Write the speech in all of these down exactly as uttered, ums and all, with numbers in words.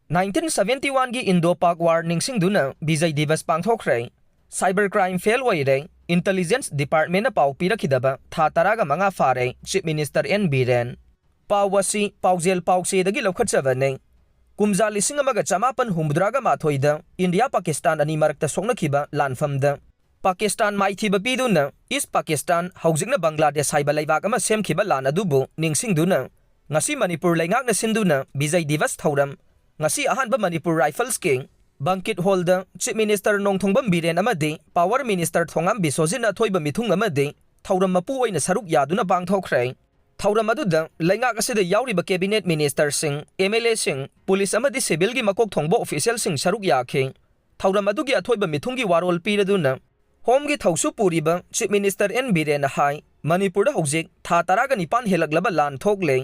Nineteen seventy ꯋꯥꯟꯒꯤ Indo Pak war ꯅꯤꯡꯁꯤꯡꯗꯨꯅ ꯕꯤꯖꯩ ꯗꯤꯕꯁ ꯄꯥꯡꯊꯣꯛꯈ꯭ꯔꯦ꯫ ꯁꯥꯏꯕꯔ ꯀ꯭ꯔꯥꯏꯝ ꯐꯦꯜ ꯑꯣꯏꯔꯦ꯫ ꯏꯟꯇꯦꯂꯤꯖꯦꯟꯁ ꯗꯤꯄꯥꯔꯠꯃꯦꯟꯅ ꯄꯥꯎ ꯄꯤꯔꯛꯈꯤꯗꯕ ꯊꯥ ꯇꯔꯥꯒ ꯃꯉꯥ ꯐꯥꯔꯦ꯫ Chief minister N Biren. ꯄꯥꯎ ꯑꯁꯤ ꯄꯥꯎꯖꯦꯜ ꯄꯥꯎꯆꯦꯗꯒꯤ ꯂꯧꯈꯠꯆꯕꯅꯤ꯫ ꯀꯨꯝꯖꯥ ꯂꯤꯁꯤꯡ ꯑꯃꯒ ꯆꯃꯥꯄꯟ ꯍꯨꯝꯐꯨꯇꯔꯥꯒ ꯃꯥꯊꯣꯏꯗ ꯏꯟꯗꯤꯌꯥ ꯄꯥꯀꯤꯁꯇꯥꯟ ꯑꯅꯤ ꯃꯔꯛꯇ ꯁꯣꯛꯅꯈꯤꯕ ꯂꯥꯟꯐꯝꯗ ꯄꯥꯀꯤꯁꯇꯥꯟ ꯃꯥꯏꯊꯤꯕ ꯄꯤꯗꯨꯅ ꯏꯁ ꯄꯥꯀꯤꯁꯇꯥꯟ, ꯍꯧꯖꯤꯛꯅ ꯕꯪꯒ꯭ꯂꯥꯗꯦꯁ ꯍꯥꯏꯕ ꯂꯩꯕꯥꯛ ꯑꯃ ꯁꯦꯝꯈꯤꯕ ꯂꯥꯟ ꯑꯗꯨꯕꯨ ꯅꯤꯡꯁꯤꯡꯗꯨꯅ ꯉꯁꯤ ꯃꯅꯤꯄꯨꯔ ꯂꯩꯉꯥꯛꯅ ꯁꯤꯟꯗꯨꯅ ꯕꯤꯖꯩ ꯗꯤꯕꯁ ꯊꯧꯔꯝ ꯉꯁꯤ ꯑꯍꯥꯟꯕ ꯃꯅꯤꯄꯨꯔ ꯔꯥꯏꯐꯜꯁꯀꯤ ꯕꯪꯀꯤꯠ ꯍꯣꯜꯗ ꯆꯤꯐ ꯃꯤꯅꯤꯁꯇꯔ ꯅꯣꯡꯊꯣꯝꯕꯝ ꯕꯤꯔꯦꯟ ꯑꯃꯗꯤ ꯄꯥꯋꯔ ꯃꯤꯅꯤꯁꯇꯔ ꯊꯣꯉꯥꯝ ꯕꯤꯁꯣꯖꯤꯠꯅ ꯑꯊꯣꯏꯕ ꯃꯤꯊꯨꯡ ꯑꯃꯗꯤ ꯊꯧꯔꯝ ꯃꯄꯨ ꯑꯣꯏꯅ ꯁꯔꯨꯛ ꯌꯥꯗꯨꯅ ꯄꯥꯡꯊꯣꯛꯈ꯭ꯔꯦ꯫ ꯊꯧꯔꯝ ꯑꯗꯨꯗ ꯂꯩꯉꯥꯛ ꯑꯁꯤꯗ ꯌꯥꯎꯔꯤꯕ ꯀꯦꯕꯤꯅꯦꯠ ꯃꯤꯅꯤꯁꯇꯔꯁꯤꯡ, ꯑꯦꯝ ꯑꯦꯜ ꯑꯦꯁꯤꯡ, ꯄꯨꯂꯤꯁ ꯑꯃꯗꯤ ꯁꯤꯚꯤꯜꯒꯤ ꯃꯀꯣꯛ ꯊꯣꯡꯕ ꯑꯣꯐꯤꯁꯤꯌꯦꯜꯁꯤꯡ ꯁꯔꯨꯛ ꯌꯥꯈꯤ꯫ ꯊꯧꯔꯝ ꯑꯗꯨꯒꯤ ꯑꯊꯣꯏꯕ ꯃꯤꯊꯨꯡꯒꯤ ꯋꯥꯔꯣꯜ ꯄꯤꯔꯗꯨꯅ ꯍꯣꯝꯒꯤ ꯊꯧꯁꯨ ꯄꯨꯔꯤꯕ ꯆꯤꯐ ꯃꯤꯅꯤꯁꯇꯔ ꯑꯦꯟ ꯕꯤꯔꯦꯟꯅ ꯍꯥꯏ, ꯃꯅꯤꯄꯨꯔꯗ ꯍꯧꯖꯤꯛ ꯊꯥ ꯇꯔꯥꯒ ꯅꯤꯄꯥꯟ ꯍꯦꯜꯂꯛꯂꯕ ꯂꯥꯟ ꯊꯣꯛꯂꯦ꯫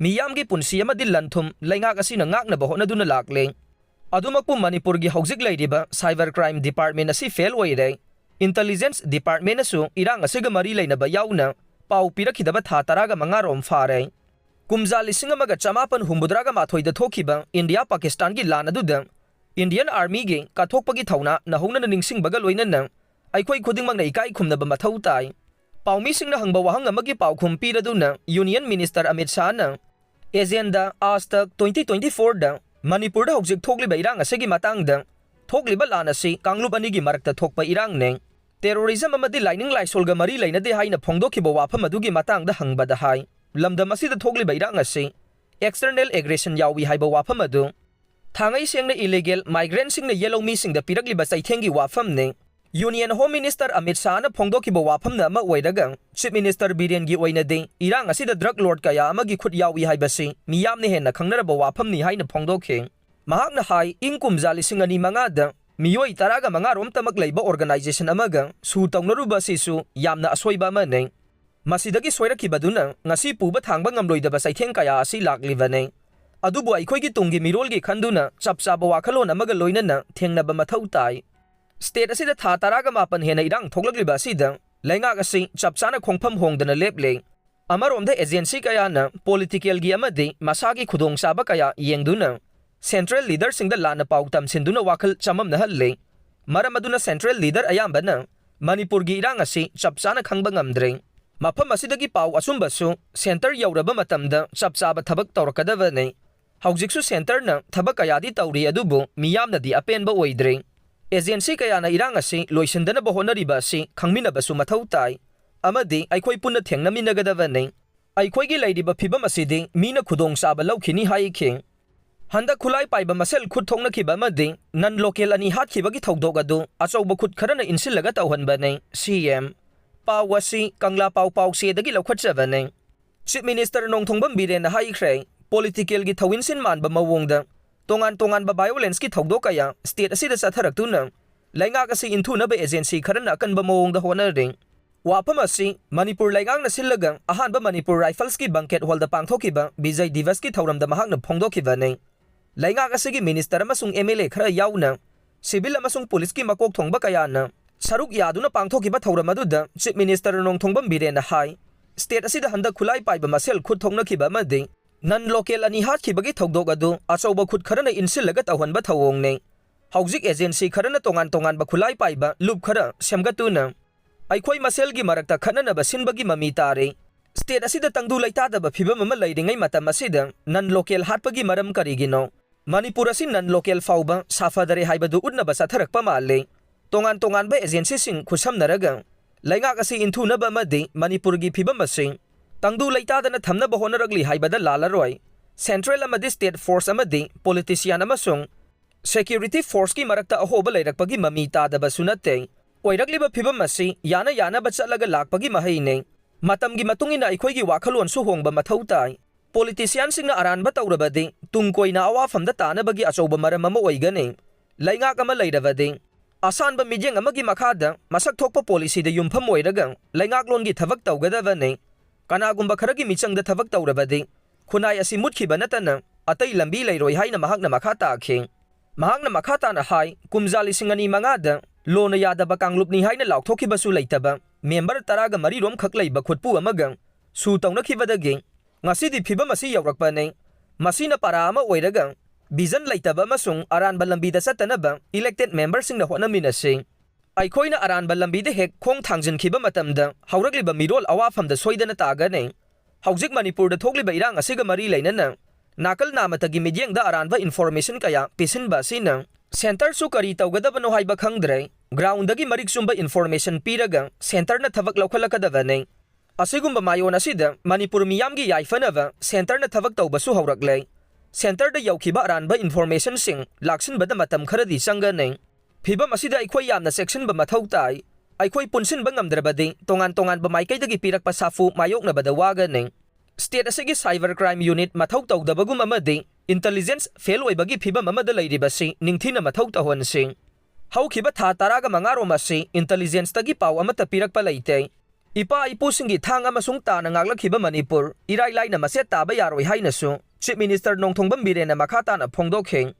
ꯃꯤꯌꯥꯝꯒꯤ ꯄꯨꯟꯁꯤ ꯑꯃꯗꯤ ꯂꯟ ꯊꯨꯝ ꯂꯩꯉꯥꯛ ꯑꯁꯤꯅ ꯉꯥꯛꯅꯕ ꯍꯣꯠꯅꯗꯨꯅ ꯂꯥꯛꯂꯦ꯫ ꯑꯗꯨꯃꯛꯄꯨ ꯃꯅꯤꯄꯨꯔꯒꯤ ꯍꯧꯖꯤꯛ ꯂꯩꯔꯤꯕ ꯁꯥꯏꯕꯔ ꯀ꯭ꯔꯥꯏꯝ ꯗꯤꯄꯥꯔꯠꯃꯦꯟ ꯑꯁꯤ ꯐꯦꯜ ꯑꯣꯏꯔꯦ꯫ ꯏꯟꯇꯦꯂꯤꯖꯦꯟꯁ ꯗꯤꯄꯥꯔꯠꯃꯦꯟꯅꯁꯨ ꯏꯔꯥꯡ ꯑꯁꯤꯒ ꯃꯔꯤ ꯂꯩꯅꯕ ꯌꯥꯎꯅ ꯄꯥꯎ ꯄꯤꯔꯛꯈꯤꯗꯕ ꯊꯥ ꯇꯔꯥꯒ ꯃꯉꯥ ꯔꯣꯝ ꯐꯥꯔꯦ꯫ ꯀꯨꯝꯖꯥ ꯂꯤꯁꯤꯡ ꯑꯃꯒ ꯆꯃꯥꯄꯟ ꯍꯨꯝꯐꯨꯇꯔꯥꯒ ꯃꯥꯊꯣꯏꯗ ꯊꯣꯛꯈꯤꯕ ꯏꯟꯗꯤꯌꯥ ꯄꯥꯀꯤꯁꯇꯥꯟꯒꯤ ꯂꯥꯟ ꯑꯗꯨꯗ ꯏꯟꯗꯤꯌꯟ ꯑꯥꯔꯃꯤꯒꯤ ꯀꯠꯊꯣꯛꯄꯒꯤ ꯊꯧꯅꯥ ꯅꯧꯍꯧꯅꯅ ꯅꯤꯡꯁꯤꯡꯕꯒ ꯂꯣꯏꯅꯅ ꯑꯩꯈꯣꯏ ꯈꯨꯗꯤꯡꯃꯛꯅ ꯏꯀꯥꯏ ꯈꯨꯝꯅꯕ ꯃꯊꯧ ꯇꯥꯏ꯫ ꯄꯥꯎꯃꯤꯁꯤꯡꯅ ꯍꯪꯕ ꯋꯥꯍꯪ ꯑꯃꯒꯤ ꯄꯥꯎꯈꯨꯝ ꯄꯤꯔꯗꯨꯅ ꯌꯨꯅꯤꯌꯟ ꯃꯤꯅꯤꯁꯇꯔ ꯑꯃꯤꯠ ꯁꯥꯍꯅ ꯑꯦꯖꯦꯟꯗꯥ ꯑꯥꯖ ꯇꯛ ꯇ꯭ꯋꯦꯟꯇꯤ ꯇ꯭ꯋꯦꯟꯇꯤ ꯐꯣꯔꯗ ꯃꯅꯤꯄꯨꯔꯗ ꯍꯧꯖꯤꯛ ꯊꯣꯛꯂꯤꯕ ꯏꯔꯥꯡ ꯑꯁꯤꯒꯤ ꯃꯇꯥꯡꯗ, ꯊꯣꯛꯂꯤꯕ ꯂꯥꯟ ꯑꯁꯤ ꯀꯥꯡꯂꯨꯞ ꯑꯅꯤꯒꯤ ꯃꯔꯛꯇ ꯊꯣꯛꯄ ꯏꯔꯥꯡꯅꯦ, ꯇꯦꯔꯣꯔꯤꯖꯝ ꯑꯃꯗꯤ ꯂꯥꯏꯅꯤꯡ ꯂꯥꯏꯁꯣꯜꯒ ꯃꯔꯤ ꯂꯩꯅꯗꯦ ꯍꯥꯏꯅ ꯐꯣꯡꯗꯣꯛꯈꯤꯕ ꯋꯥꯐꯝ ꯑꯗꯨꯒꯤ ꯃꯇꯥꯡꯗ ꯍꯪꯕꯗ ꯍꯥꯏ, ꯂꯝꯗꯝ ꯑꯁꯤꯗ ꯊꯣꯛꯂꯤꯕ ꯏꯔꯥꯡ ꯑꯁꯤ ꯑꯦꯛꯁꯇꯔꯅꯦꯜ ꯑꯦꯒ꯭ꯔꯦꯁꯟ ꯌꯥꯎꯏ ꯍꯥꯏꯕ ꯋꯥꯐꯝ ꯑꯗꯨ ꯊꯥꯡꯉꯩ ꯁꯦꯡꯅ ꯏꯂꯤꯒꯦꯜ ꯃꯥꯏꯒ꯭ꯔꯦꯟꯁꯤꯡꯅ ꯌꯦꯜꯍꯧ ꯃꯤꯁꯤꯡꯗ ꯄꯤꯔꯛꯂꯤꯕ ꯆꯩꯊꯦꯡꯒꯤ ꯋꯥꯐꯝꯅꯤ꯫ ꯌꯨꯅꯤꯌꯟ ꯍꯣꯝ ꯃꯤꯅꯤꯁꯇꯔ ꯑꯃꯤꯠ ꯁꯥꯍꯅ ꯐꯣꯡꯗꯣꯛꯈꯤꯕ ꯋꯥꯐꯝꯅ ꯑꯃ ꯑꯣꯏꯔꯒ, ꯆꯤꯐ ꯃꯤꯅꯤꯁꯇꯔ ꯕꯤꯔꯦꯟꯒꯤ ꯑꯣꯏꯅꯗꯤ ꯏꯔꯥꯡ ꯑꯁꯤꯗ ꯗ꯭ꯔꯒ ꯂꯣꯔꯗ ꯀꯌꯥ ꯑꯃꯒꯤ ꯈꯨꯠ ꯌꯥꯎꯏ ꯍꯥꯏꯕꯁꯤ ꯃꯤꯌꯥꯝꯅ ꯍꯦꯟꯅ ꯈꯪꯅꯔꯕ ꯋꯥꯐꯝꯅꯤ ꯍꯥꯏꯅ ꯐꯣꯡꯗꯣꯛꯈꯤ꯫ ꯃꯍꯥꯛꯅ ꯍꯥꯏ, ꯏꯪ ꯀꯨꯝꯖꯥ ꯂꯤꯁꯤꯡ ꯑꯅꯤ ꯃꯉꯥꯗ ꯃꯤꯑꯣꯏ ꯇꯔꯥꯒ ꯃꯉꯥ ꯔꯣꯝꯇꯃꯛ ꯂꯩꯕ ꯑꯣꯔꯒꯅꯥꯏꯖꯦꯁꯟ ꯑꯃꯒ ꯁꯨ ꯇꯧꯅꯔꯨꯕ ꯑꯁꯤꯁꯨ ꯌꯥꯝꯅ ꯑꯁꯣꯏꯕ ꯑꯃꯅꯤ꯫ ꯃꯁꯤꯗꯒꯤ ꯁꯣꯏꯔꯛꯈꯤꯕꯗꯨꯅ ꯉꯁꯤ ꯄꯨꯕ ꯊꯥꯡꯕ ꯉꯝꯂꯣꯏꯗꯕ ꯆꯩꯊꯦꯡ ꯀꯌꯥ ꯑꯁꯤ ꯂꯥꯛꯂꯤꯕꯅꯤ꯫ ꯑꯗꯨꯕꯨ ꯑꯩꯈꯣꯏꯒꯤ ꯇꯨꯡꯒꯤ ꯃꯤꯔꯣꯜꯒꯤ ꯈꯟꯗꯨꯅ ꯆꯞ ꯆꯥꯕ ꯋꯥꯈꯜꯂꯣꯟ ꯑꯃꯒ ꯂꯣꯏꯅꯅ ꯊꯦꯡꯅꯕ ꯃꯊꯧ ꯇꯥꯏ꯫ ꯁ꯭ꯇꯦꯠ ꯑꯁꯤꯗ ꯊꯥ ꯇꯔꯥꯒ ꯃꯥꯄꯟ ꯍꯦꯟꯅ ꯏꯔꯥꯡ ꯊꯣꯛꯂꯛꯂꯤꯕ ꯑꯁꯤꯗ ꯂꯩꯉꯥꯛ ꯑꯁꯤ ꯆꯞ ꯆꯥꯅ ꯈꯣꯡꯐꯝ ꯍꯣꯡꯗꯅ ꯂꯦꯞꯂꯦ꯫ ꯑꯃꯔꯣꯝꯗ ꯑꯦꯖꯦꯟꯁꯤ ꯀꯌꯥꯅ ꯄꯣꯂꯤꯇꯤꯀꯦꯜꯒꯤ ꯑꯃꯗꯤ ꯃꯁꯥꯒꯤ ꯈꯨꯗꯣꯡꯆꯥꯕ ꯀꯌꯥ ꯌꯦꯡꯗꯨꯅ central leaderꯁꯤꯡꯗ ꯂꯥꯟꯅ ꯄꯥꯎ ꯇꯝꯁꯤꯟꯗꯨꯅ ꯋꯥꯈꯜ ꯆꯃꯝꯅꯍꯜꯂꯤ꯫ ꯃꯔꯝ ꯑꯗꯨꯅ central leader ꯑꯌꯥꯝꯕꯅ ꯃꯅꯤꯄꯨꯔꯒꯤ ꯏꯔꯥꯡ ꯑꯁꯤ ꯆꯞ ꯆꯥꯅ ꯈꯪꯕ ꯉꯝꯗ꯭ꯔꯦ꯫ ꯃꯐꯝ ꯑꯁꯤꯗꯒꯤ ꯄꯥꯎ ꯑꯆꯨꯝꯕꯁꯨ centre ꯌꯧꯔꯕ ꯃꯇꯝꯗ ꯆꯞ ꯆꯥꯕ ꯊꯕꯛ ꯇꯧꯔꯛꯀꯗꯕꯅꯤ꯫ ꯍꯧꯖꯤꯛꯁꯨ centreꯅ ꯊꯕꯛ ꯀꯌꯥꯗꯤ ꯇꯧꯔꯤ, ꯑꯗꯨꯕꯨ ꯃꯤꯌꯥꯝꯅꯗꯤ ꯑꯄꯦꯟꯕ ꯑꯣꯏꯗ꯭ꯔꯤ꯫ Agency ꯀꯌꯥꯅ ꯏꯔꯥꯡ ꯑꯁꯤ ꯂꯣꯏꯁꯤꯟꯗꯅꯕ ꯍꯣꯠꯅꯔꯤꯕ ꯑꯁꯤ ꯈꯪꯃꯤꯟꯅꯕꯁꯨ ꯃꯊꯧ ꯇꯥꯏ ꯑꯃꯗꯤ ꯑꯩꯈꯣꯏ ꯄꯨꯟꯅ ꯊꯦꯡꯅꯃꯤꯟꯅꯒꯗꯕꯅꯤ꯫ ꯑꯩꯈꯣꯏꯒꯤ ꯂꯩꯔꯤꯕ ꯐꯤꯚꯝ ꯑꯁꯤꯗꯤ ꯃꯤꯅ ꯈꯨꯗꯣꯡꯆꯥꯕ ꯂꯧꯈꯤꯅꯤ ꯍꯥꯏꯈꯤ꯫ ꯍꯟꯗꯛ ꯈꯨꯠꯂꯥꯏ ꯄꯥꯏꯕ ꯃꯁꯦꯜ ꯈꯨꯠ ꯊꯣꯛꯅꯈꯤꯕ ꯑꯃꯗꯤ non local ꯑꯅꯤ ꯍꯥꯠꯈꯤꯕꯒꯤ ꯊꯧꯗꯣꯛ ꯑꯗꯨ ꯑꯆꯧꯕ ꯈꯨꯠ ꯈꯔꯅ ꯏꯟꯁꯤꯜꯂꯒ ꯇꯧꯍꯟꯕꯅꯤ, C M꯫ ꯄꯥꯎ ꯑꯁꯤ ꯀꯪꯂꯥ ꯄꯥꯎ ꯄꯥꯎꯆꯦꯗꯒꯤ ꯂꯧꯈꯠꯆꯕꯅꯤ꯫ Chief Minister ꯅꯣꯡꯊꯣꯡꯕꯝ ꯕꯤꯔꯦꯟꯅ ꯍꯥꯏꯈ꯭ꯔꯦ, politicalꯒꯤ ꯊꯧꯏꯟꯁꯤꯟ ꯃꯥꯟꯕ ꯃꯑꯣꯡꯗ ꯇꯣꯉꯥꯟ ꯇꯣꯉꯥꯟꯕ violenceꯀꯤ ꯊꯧꯗꯣꯛ ꯀꯌꯥ state ꯑꯁꯤꯗ ꯆꯠꯊꯔꯛꯇꯨꯅ ꯂꯩꯉꯥꯛ ꯑꯁꯤ ꯏꯟꯊꯨꯅꯕ agency ꯈꯔꯅ ꯑꯀꯟꯕ ꯃꯑꯣꯡꯗ ꯍꯣꯠꯅꯔꯤ꯫ ꯋꯥꯐꯝ ꯑꯁꯤ ꯃꯅꯤꯄꯨꯔ ꯂꯩꯉꯥꯛꯅ ꯁꯤꯜꯂꯒ ꯑꯍꯥꯟꯕ ꯃꯅꯤꯄꯨꯔ Riflesꯀꯤ banquet hallꯗ ꯄꯥꯡꯊꯣꯛꯈꯤꯕ ꯕꯤꯖꯩ ꯗꯤꯕꯁꯀꯤ ꯊꯧꯔꯝꯗ ꯃꯍꯥꯛꯅ ꯐꯣꯡꯗꯣꯛꯈꯤꯕꯅꯤ꯫ ꯂꯩꯉꯥꯛ ꯑꯁꯤꯒꯤ minister ꯑꯃꯁꯨꯡ M L A ꯈꯔ ꯌꯥꯎꯅ civil ꯑꯃꯁꯨꯡ policeꯀꯤ ꯃꯀꯣꯛ ꯊꯣꯡꯕ ꯀꯌꯥꯅ ꯁꯔꯨꯛ ꯌꯥꯗꯨꯅ ꯄꯥꯡꯊꯣꯛꯈꯤꯕ ꯊꯧꯔꯝ ꯑꯗꯨꯗ Chief Minister ꯅꯣꯡꯊꯣꯡꯕꯝ ꯕꯤꯔꯦꯟꯅ ꯍꯥꯏ, state ꯑꯁꯤꯗ ꯍꯟꯗꯛ ꯈꯨꯠꯂꯥꯏ ꯄꯥꯏꯕ ꯃꯁꯦꯜ ꯈꯨꯠ ꯊꯣꯛꯅꯈꯤꯕ ꯑꯃꯗꯤ non local ꯑꯅꯤ ꯍꯥꯠꯈꯤꯕꯒꯤ ꯊꯧꯗꯣꯛ ꯑꯗꯨ ꯑꯆꯧꯕ ꯈꯨꯠ ꯈꯔꯅ ꯏꯟꯁꯤꯜꯂꯒ ꯇꯧꯍꯟꯕ ꯊꯧꯑꯣꯡꯅꯤ꯫ ꯍꯧꯖꯤꯛ agency ꯈꯔꯅ ꯇꯣꯉꯥꯟ ꯇꯣꯉꯥꯟꯕ ꯈꯨꯠꯂꯥꯏ ꯄꯥꯏꯕ ꯂꯨꯞ ꯈꯔ ꯁꯦꯝꯒꯠꯇꯨꯅ ꯑꯩꯈꯣꯏ ꯃꯁꯦꯜꯒꯤ ꯃꯔꯛꯇ ꯈꯠꯅꯅꯕ ꯁꯤꯟꯕꯒꯤ ꯃꯃꯤ ꯇꯥꯔꯦ꯫ State ꯑꯁꯤꯗ ꯇꯪꯗꯨ ꯂꯩꯇꯥꯗꯕ ꯐꯤꯚꯝ ꯑꯃ ꯂꯩꯔꯤꯉꯩ ꯃꯇꯝ ꯑꯁꯤꯗ non local ꯍꯥꯠꯄꯒꯤ ꯃꯔꯝ ꯀꯔꯤꯒꯤꯅꯣ? ꯃꯅꯤꯄꯨꯔ ꯑꯁꯤ non local ꯐꯥꯎꯕ ꯁꯥꯐꯗꯔꯦ ꯍꯥꯏꯕꯗꯨ ꯎꯠꯅꯕ ꯆꯠꯊꯔꯛꯄ ꯃꯥꯜꯂꯦ꯫ ꯇꯣꯉꯥꯟ ꯇꯣꯉꯥꯟꯕ agencyꯁꯤꯡ ꯈꯨꯠꯁꯝꯅꯔꯒ ꯂꯩꯉꯥꯛ ꯑꯁꯤ ꯏꯟꯊꯨꯅꯕ ꯑꯃꯗꯤ ꯃꯅꯤꯄꯨꯔꯒꯤ ꯐꯤꯚꯝ ꯑꯁꯤ ꯇꯪꯗꯨ ꯂꯩꯇꯥꯗꯅ ꯊꯝꯅꯕ ꯍꯣꯠꯅꯔꯛꯂꯤ ꯍꯥꯏꯕꯗ ꯂꯥꯜꯂꯔꯣꯏ꯫ Central ꯑꯃꯗꯤ state force ꯑꯃꯗꯤ politician ꯑꯃꯁꯨꯡ security forceꯀꯤ ꯃꯔꯛꯇ ꯑꯍꯣꯕ ꯂꯩꯔꯛꯄꯒꯤ ꯃꯃꯤ ꯇꯥꯗꯕꯁꯨ ꯅꯠꯇꯦ꯫ ꯑꯣꯏꯔꯛꯂꯤꯕ ꯐꯤꯚꯝ ꯑꯁꯤ ꯌꯥꯅ ꯌꯥꯅꯕ ꯆꯠꯂꯒ ꯂꯥꯛꯄꯒꯤ ꯃꯍꯩꯅꯤ꯫ ꯃꯇꯝꯒꯤ ꯃꯇꯨꯡ ꯏꯟꯅ ꯑꯩꯈꯣꯏꯒꯤ ꯋꯥꯈꯜꯂꯣꯟꯁꯨ ꯍꯣꯡꯕ ꯃꯊꯧ ꯇꯥꯏ꯫ Politicianꯁꯤꯡꯅ ꯑꯔꯥꯟꯕ ꯇꯧꯔꯕꯗꯤ ꯇꯨꯡ ꯀꯣꯏꯅ ꯑꯋꯥꯐꯝꯗ ꯇꯥꯅꯕꯒꯤ ꯑꯆꯧꯕ ꯃꯔꯝ ꯑꯃ ꯑꯣꯏꯒꯅꯤ꯫ ꯂꯩꯉꯥꯛ ꯑꯃ ꯂꯩꯔꯕꯗꯤ ꯑꯁꯥꯟꯕ ꯃꯤꯠꯌꯦꯡ ꯑꯃꯒꯤ ꯃꯈꯥꯗ ꯃꯁꯛ ꯊꯣꯛꯄ policyꯗ ꯌꯨꯝꯐꯝ ꯑꯣꯏꯔꯒ ꯂꯩꯉꯥꯛꯂꯣꯟꯒꯤ ꯊꯕꯛ ꯇꯧꯒꯗꯕꯅꯤ꯫ ꯀꯅꯥꯒꯨꯝꯕ ꯈꯔꯒꯤ ꯃꯤꯆꯪꯗ ꯊꯕꯛ ꯇꯧꯔꯕꯗꯤ ꯈꯨꯟꯅꯥꯏ ꯑꯁꯤ ꯃꯨꯠꯈꯤꯕ ꯅꯠꯇꯅ ꯑꯇꯩ ꯂꯝꯕꯤ ꯂꯩꯔꯣꯏ ꯍꯥꯏꯅ ꯃꯍꯥꯛꯅ ꯃꯈꯥ ꯇꯥꯈꯤ꯫ ꯃꯍꯥꯛꯅ ꯃꯈꯥ ꯇꯥꯅ ꯍꯥꯏ, ꯀꯨꯝꯖꯥ ꯂꯤꯁꯤꯡ ꯑꯅꯤ ꯃꯉꯥꯗ ꯂꯣꯅ ꯌꯥꯗꯕ ꯀꯥꯡꯂꯨꯞꯅꯤ ꯍꯥꯏꯅ ꯂꯥꯎꯊꯣꯛꯈꯤꯕꯁꯨ ꯂꯩꯇꯕ member ꯇꯔꯥꯒ ꯃꯔꯤ ꯔꯣꯝꯈꯛ ꯂꯩꯕ ꯈꯨꯠꯄꯨ ꯑꯃꯒ ꯁꯨ ꯇꯧꯅꯈꯤꯕꯗꯒꯤ ꯉꯁꯤꯗꯤ ꯐꯤꯚꯝ ꯑꯁꯤ ꯌꯧꯔꯛꯄꯅꯤ꯫ ꯃꯁꯤꯅ ꯄꯥꯔꯥ ꯑꯃ ꯑꯣꯏꯔꯒ vision ꯂꯩꯇꯕ ꯑꯃꯁꯨꯡ ꯑꯔꯥꯟꯕ ꯂꯝꯕꯤꯗ ꯆꯠꯇꯅꯕ elected memberꯁꯤꯡꯅ ꯍꯣꯠꯅꯃꯤꯟꯅꯁꯤ꯫ ꯑꯩꯈꯣꯏꯅ ꯑꯔꯥꯟꯕ ꯂꯝꯕꯤꯗ ꯍꯦꯛ ꯈꯣꯡ ꯊꯥꯡꯖꯤꯟꯈꯤꯕ ꯃꯇꯝꯗ ꯍꯧꯔꯛꯂꯤꯕ ꯃꯤꯔꯣꯜ ꯑꯋꯥꯐꯝꯗ ꯁꯣꯏꯗꯅ ꯇꯥꯒꯅꯤ꯫ ꯍꯧꯖꯤꯛ ꯃꯅꯤꯄꯨꯔꯗ ꯊꯣꯛꯂꯤꯕ ꯏꯔꯥꯡ ꯑꯁꯤꯒ ꯃꯔꯤ ꯂꯩꯅꯅ ꯅꯥꯀꯜ ꯅꯥꯃꯇꯒꯤ ꯃꯤꯠꯌꯦꯡꯗ ꯑꯔꯥꯟꯕ information ꯀꯌꯥ ꯄꯤꯁꯤꯟꯕ ꯑꯁꯤꯅ centreꯁꯨ ꯀꯔꯤ ꯇꯧꯒꯗꯕꯅꯣ ꯍꯥꯏꯕ ꯈꯪꯗ꯭ꯔꯦ꯫ Groundꯗꯒꯤ ꯃꯔꯤꯛ ꯆꯨꯝꯕ information ꯄꯤꯔꯒ centreꯅ ꯊꯕꯛ ꯂꯧꯈꯠꯂꯛꯀꯗꯕꯅꯤ꯫ ꯑꯁꯤꯒꯨꯝꯕ ꯃꯥꯏꯑꯣꯟ ꯑꯁꯤꯗ ꯃꯅꯤꯄꯨꯔ ꯃꯤꯌꯥꯝꯒꯤ ꯌꯥꯏꯐꯅꯕ centreꯅ ꯊꯕꯛ ꯇꯧꯕꯁꯨ ꯍꯧꯔꯛꯂꯦ꯫ Centreꯗ ꯌꯧꯈꯤꯕ ꯑꯔꯥꯟꯕ informationꯁꯤꯡ ꯂꯥꯛꯁꯤꯟꯕꯗ ꯃꯇꯝ ꯈꯔꯗꯤ ꯆꯪꯒꯅꯤ꯫ ꯐꯤꯚꯝ ꯑꯁꯤꯗ ꯑꯩꯈꯣꯏ ꯌꯥꯝꯅ ꯆꯦꯛꯁꯤꯟꯕ ꯃꯊꯧ ꯇꯥꯏ꯫ ꯑꯩꯈꯣꯏ ꯄꯨꯟꯁꯤꯟꯕ ꯉꯝꯗ꯭ꯔꯕꯗꯤ ꯇꯣꯉꯥꯟ ꯇꯣꯉꯥꯟꯕ ꯃꯥꯏꯀꯩꯗꯒꯤ ꯄꯤꯔꯛꯄ ꯁꯥꯐꯨ ꯃꯥꯌꯣꯛꯅꯕꯗ ꯋꯥꯒꯅꯤ꯫ State ꯑꯁꯤꯒꯤ cyber crime unit ꯃꯊꯧ ꯇꯧꯗꯕꯒꯨꯝ ꯑꯃꯗꯤ intelligence fail ꯑꯣꯏꯕꯒꯤ ꯐꯤꯚꯝ ꯑꯃꯗ ꯂꯩꯔꯤꯕꯁꯤ ꯅꯤꯡꯊꯤꯅ ꯃꯊꯧ ꯇꯧꯍꯟꯁꯤ꯫ ꯍꯧꯈꯤꯕ ꯊꯥ ꯇꯔꯥꯒ ꯃꯉꯥ ꯔꯣꯝ ꯑꯁꯤ intelligenceꯇꯒꯤ ꯄꯥꯎ ꯑꯃꯠꯇ ꯄꯤꯔꯛꯄ ꯂꯩꯇꯦ꯫ ꯏꯄꯥ ꯏꯄꯨꯁꯤꯡꯒꯤ ꯊꯥꯡ ꯑꯃꯁꯨꯡ ꯇꯥꯅ ꯉꯥꯛꯂꯛꯈꯤꯕ ꯃꯅꯤꯄꯨꯔ ꯏꯔꯥꯏ ꯂꯥꯏꯅ ꯃꯆꯦꯠ ꯇꯥꯕ ꯌꯥꯔꯣꯏ ꯍꯥꯏꯅꯁꯨ Chief Minister ꯅꯣꯡꯊꯣꯝꯕꯝ ꯕꯤꯔꯦꯟꯅ ꯃꯈꯥ ꯇꯥꯅ ꯐꯣꯡꯗꯣꯛꯈꯤ꯫